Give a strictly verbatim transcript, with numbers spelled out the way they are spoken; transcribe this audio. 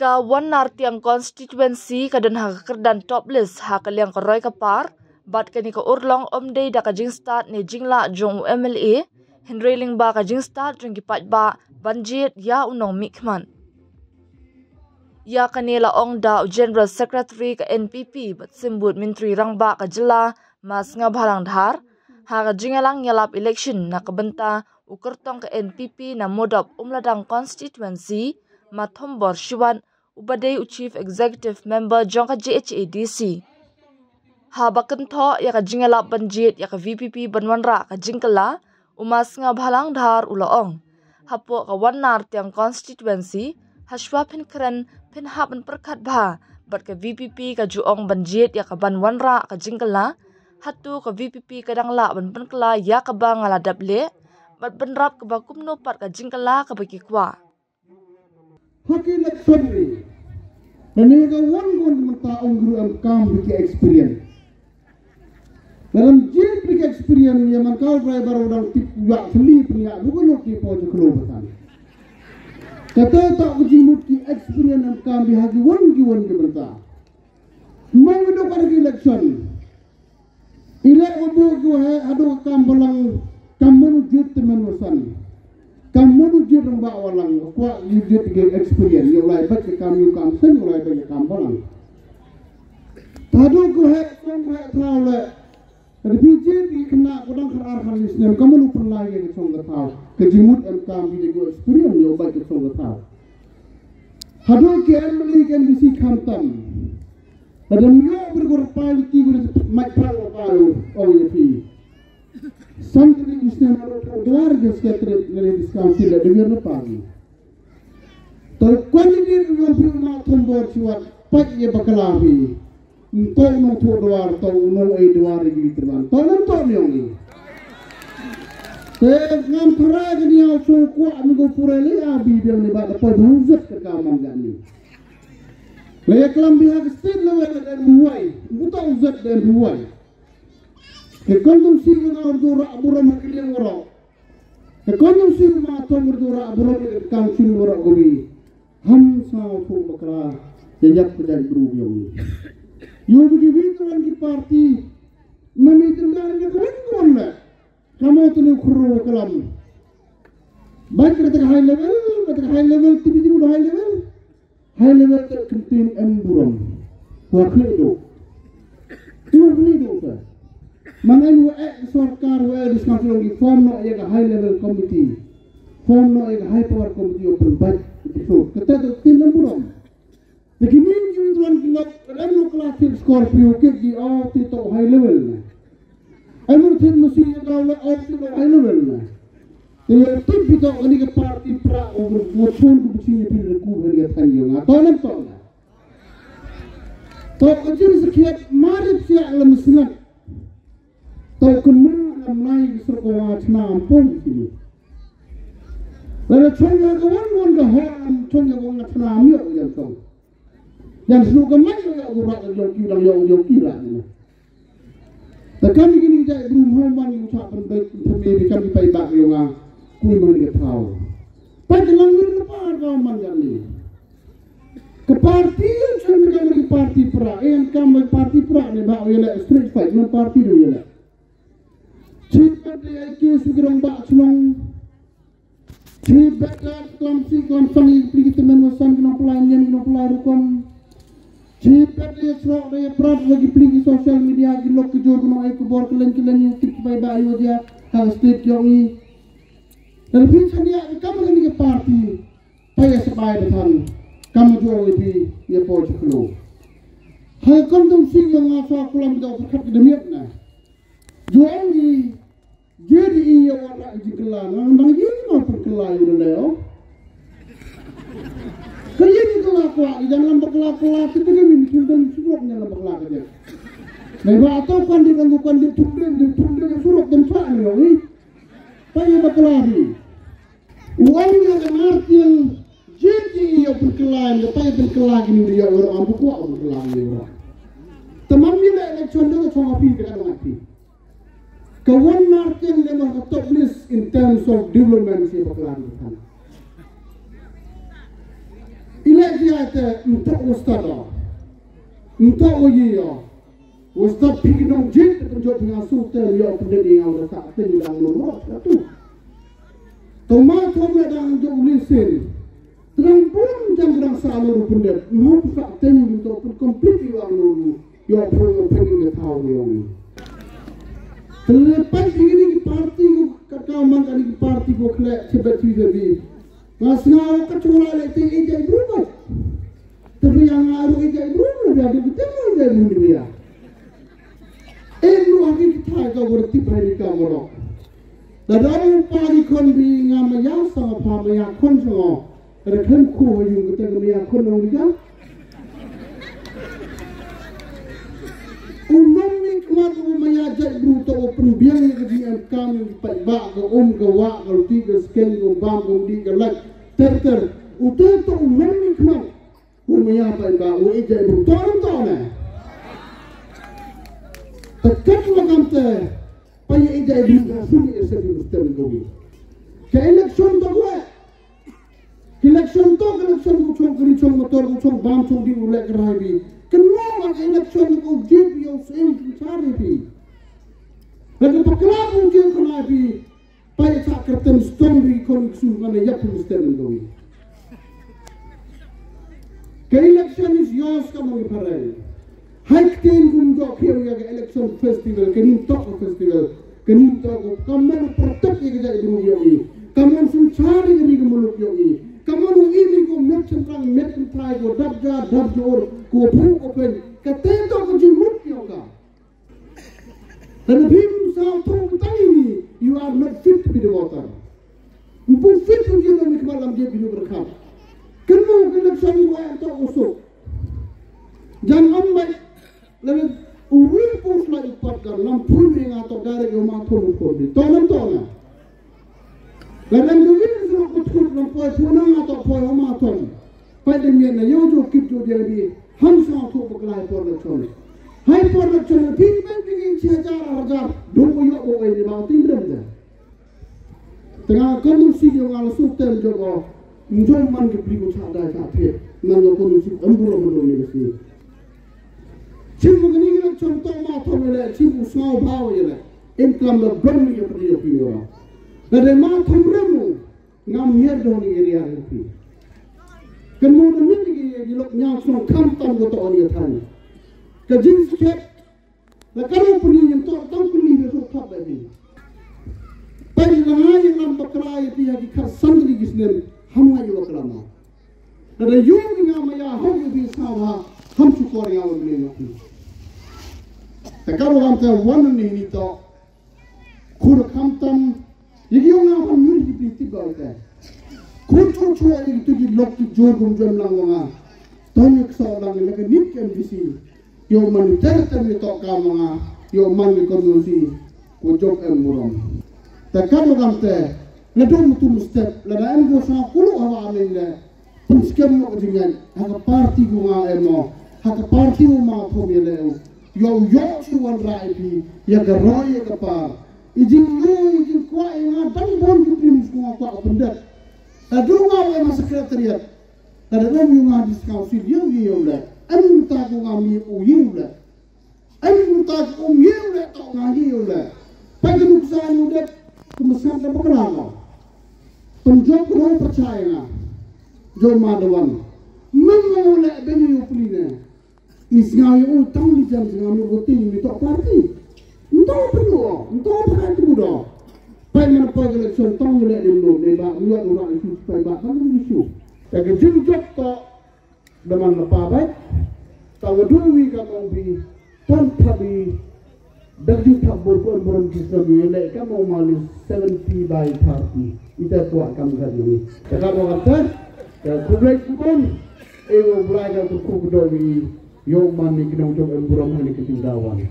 Ka Wan Nartiang constituency ka don ha ka kyrdan top list ha ka liang ka roi ka par, bad kane ka urlong ym dei da ka jingstad ne jinglah jong u M L A, hynrei lyngba ka jingstad jong ki paidbah ban jied ïa u nongmihkhmat. Ïa kane la ong da u General Secretary ka N P P bad Symbud Myntri Rangbah ka jylla, Ma Sniawbhalang Dhar, ha ka jingïalang ïalap election na ka bynta u kyrtong ka N P P na Mowdoh Umladang constituency, Ma Thombor Shiwat, uba dei u Chief Executive Member jong ka J H A D C. Haba kynthoh ïa ka jingïalap ban jied ïa ka V P P ban wanrah ka jingkylla, u Ma Sniawbhalang Dhar u la ong, hapoh ka Wan Nartiang constituency, hashwa phin kren, phin hap ban pyrkhat bha bad ka V P P ka ju ong ban jied ïa ka ban wanrah ka jingkylla. Hato ka V P P ka dang lah ban pynkylla ïa kaba nga la dep leh, bad bynrap kaba kumno pat ka jingkylla kaba ki kwah? Ha ki election ri, lane ka wan wan mynta ong ruh em kam bad ki experience. Lada ym jied bad ki experience, ïa man ka u driver u dang tip ïa thli pynïaid ruh ka lut ki poi jingkhloo bad kan. Kata toh ka jingmut ki experience em kam bad ha ki wan ki wan ki mynta. Mo ngi duk ha ki election. I leh u buh ki waheh haduh ka kam balang, kam mano jied tymmen basan. Kam mano jied rangbah balang, kwah jied ki experience, ïa u lai bad ki kam ïa u kam seng, ïa u lai bad ki kam balang. Haduh ki waheh song waheh thaw leh. Lada phi jied ki khynnah ko dang khatar khatar snem, kam mano pynlai ïa ka song ka thaw. Ka jingmut em kam ki jied ki experience, ïa u bad ki song ka thaw. Haduh ki M L A ki M D C khamtam. Lada ym ïoh bad ko rpai luti ko mait phang ko paru ong ïa phi. San tylli ki snem haduh ko dwar ki secretary lane district council lada ym ïoh na pagi. To candidate u ong phi u Ma Thombor Shiwat pait ïa bakla phi. Nto nong thuh dwar to nong ei dwar ïa ki tyrwan. To nong to niong ni. Te ngam phara ka niaw song kwah mi ko pura le a bi biang ni ba da pa du zat ka ka man ga ni. Le ïa klam bha ha ka state level da M B Y. Buta u zat da M B Y. Te kon tum si ka ngor du ra buram ha ka liang ngoro. Te kon tum si ma tong du ra buram ha ka council ngoro ko bi. Ham sa u thu bakra. Ïa yak ka jai bru yong. Yu bi ki wi tran ki party. Mami tran ki kwan kwan le. Kamo tene u khru kalam. Baik kata high level, kata high level, tibi tibi high level. High level te kyntin em burom. Wa khlido. Wa khlido ka. Mangan wa ek sorkar wa ek diskam ki form no ïa ka high level committee. Form no ïa ka high power committee open bat. Kata te kyntin em burom. Te ki ning ki tuan ki lok, ka dang lok la thil Scorpio ki ki au ti to high level na. Ai mun thil masi ya dau la au ti to high level na. Te ya tim pi to kani ka party pra o group mo chon ku bisi ni pil ku hal ya than ya nga. To nam to na. To ka jin sakhiat marip siak la masinak. To ka ma lam lai ki sur ko wa chna am pon ki ni. Lada chon ya ka wan wan ka ho am chon ya ka wan chna am yo ya to. Yang snu ka mai ïa u rak ïa u ki dang ïa u ïa u ki rak ni. Ta kam ni kini jai bru mo man ïa u chak pen bai pen mi ri kam pai bak ïa u nga. Kui man ïa thau. Pai ka lang ni ka par ka man ïa ni. Ka party ïa chun ka man ïa party pra. Eh, kam bai party pra ni ba ïa le street fight man party du ïa le. Chi pat ïa ki su ki rong ba chnong. Chi bad ka klam si klam sang i pli ki temen wa san ki nong pulai nyen ki nong pulai rukom. Chi bad ïa chrok da ïa prat wa ki pli ki social media ki lok ki jor ki nong ai kubor ki len ki len ïa tip ki bai ba ïa wa dia ha state yong i. Dan phi chan ïa ki kam ka ni ka party pa ïa sabai da than kam jor ïa phi ïa po chaklo. Ha kon dong si yong nga sa kulam da pyrkhat ki demiat na. Jong i Jadi i ïa wa rak jingkylla, nang nang i ma pyrkylla ïa u leo. Ka ïa jingkylla kwah, i jang lam bakla kylla, kita ka min thum dang surok nya lam bakla ka jang. Nai ba to kan di kan kan di thum dang, di thum dang surok dang sa ni ong i. Pa ïa bakla ri. U ong ïa ka Nartiang, jadi i ïa pyrkylla, ïa pa ïa pyrkylla kini ïa wa rak am kwah pyrkylla ïa wa. Tamam ni le election dang chong api ka dang api. Ka Wan Nartiang ne ma ka top list in terms of development si bakla ni kan. I leh jia te, ym toh u stad o. Ym toh u yi o. U stad phi ki nongjied te pynjot phi nga shu te ïoh pyndep ïa nga u da sah te ngi dang nong rot tu. To ma thom le dang jong u lisin. Te dang bun jang dang sah nong u pyndep. Mo phi sah te ngi to pyn complete ïa u nong u. Ïoh phi ïoh phi ngi thaw ïa u. Te le pan phi ngi ki party ko ka ka man ka ni ki party ko khleh chibet chibet bi. Nga sngew ka chula le te i jai bru ba. Te bia nga ru i jai bru na bia du te mo i jai bru ni bia. E nu aki ki thai ka wor ti pai ni ka wor. Da da u pa ni kon bi nga ma ya sa ma pa ma ya kon so. Re khlem khu ha yung ka te ka ma ya kon nong ni ka. U nongmihkhmat u maya jait bru to u pynbiang ïa ka jingem kam ïa ki paidbah, ka um ka wah, ka luti ka skeng, ka bam ka udi ka lait ter ter. U te to u nongmihkhmat u maya paidbah u ïeit jait bru to ym to ne. Te kat ma kam te pa ïa ïeit jait bru ka sum ïa se bru stem ka wi. Ka election to we. Election to ka election ku chong kri chong motor ku chong bam chong di u leh ka rai bi. Kan mo ma election ku jip yo sim ku chari bi. Lagi pakla ku jip ku rai bi. Pai sa kertem stom bi kon ku su mana yak ku stem do. Ka election is yours ka mo parai. Hai ktien kum jok hiam ïa ka election festival, ka nim tok ka festival, ka nim tok ka kamon protect ïa ka jait bru ïa i. Kamon sum char ïa ka ri ka muluk ïa i. Kamon u imi ko met chemprang met chemtrai ko dap ja dap jor ko phu ko pen. Ka te tok ka jingmut ïa ka. Dan phim sa thong tang ini, you are not fit to be the voter. Mpu fit pun jin dong mikmat lam jait bru berkham. Kenu ka election ko tok usuk. Jan am bai Lane u wi pus la i pat ka lam phun ïa nga to direct ïa ma thon u thon di. To nam to na. Lane u wi pus la ku thut lam poi phun nga to poi ïa ma thon. Pai de mien na yo jo kit jo dia di. Ham sa to ba klai por la chon. Hai por la chon phi ban phi ngi che jar ar jar. Dong ko yo ko ai ni ma tin dem de. Tengah kon dum si jong nga la suk tem jong ko. Njom man ki bri ko chak dai chak thiet. Man ko kon dum si em burom burom ni si. Chim ko ni ngi chom to ma thom le chim ko sngaw bhaw ye le. Em klam la brom ni ye pri ye pri ye. La de ma thom rem ngam yer do ni area ni pri. Kan mo de min ni ye lok nyang song kam tam ko to ni than. Ka jing sket La ka ruh puni ngan tor tang puni be ruh thap ba ni. Pai la nga ïa lam bakla ïa phi ha ki khat san tylli ki snem ham nga ïa bakla ma. Da da yu ni nga ma ïa hok ïa phi sa ba ham chu kor ïa wan ni nga phi. Ta ka ruh ham ta wan ni ni to. Khur kham tam Ïa ki ong nga ban mut ki pli tip ba te. Khun chu chu ïa ki tu ki lok ki jor kum jom lang wa nga. Tong ïa ksaw lang ïa ka nit ka M D C. Ïa man ter ter ïa to ka ma nga. Ïa man ïa kon si. Ko jok em burom. Ta ka ma kam te. La dong tu step. La da em ko sa kulu hawa amin le. Pynskhem noh ka jingngeit ha ka party ko nga em mo, ha ka party u ma thom ïa leh u. Ïoh ïoh shu wanrah ïa phi ïa ka roi ïa ka par. I jingïoh i jingkwah ïa nga dang bun ki prim shu nga kwah pyndep. Lada nga u em ha secretariat, lada em ïa nga district council ïa u ïa u leh. Em ta ko nga mi u ïa u leh. Ai mynta ka um ïa u leh, tau nga ïa u leh. Peit ka nuksa ïa u dep, ka masa da bakla nga. Pynjop ruh pyrshah ïa nga. Jong ma da wan. Mem ma u leh ben ïa u pli ne. I sngaw ïa u tang li jan sngaw ïa u ting ïa u tok party. Ntau pyndu, ntau pyndu do. Peit man pa ka election tang ïa u leh ïa u leh ba u leh u leh ïa u peit ba ka ïa u. Ka jingjop tok Da man la pa bai. Ta wa du wi ka kong bi. Ton thabi. Dak ju thab bor ko bor ki sa bi le ka mo mali seventy by thirty. Ita ko kam ka ni. Ka ka mo ka ta. Ka kublai kubon. E wo blai ka ku ku do wi. Yo man ni ki nong jong em buram ni ki ting dawan.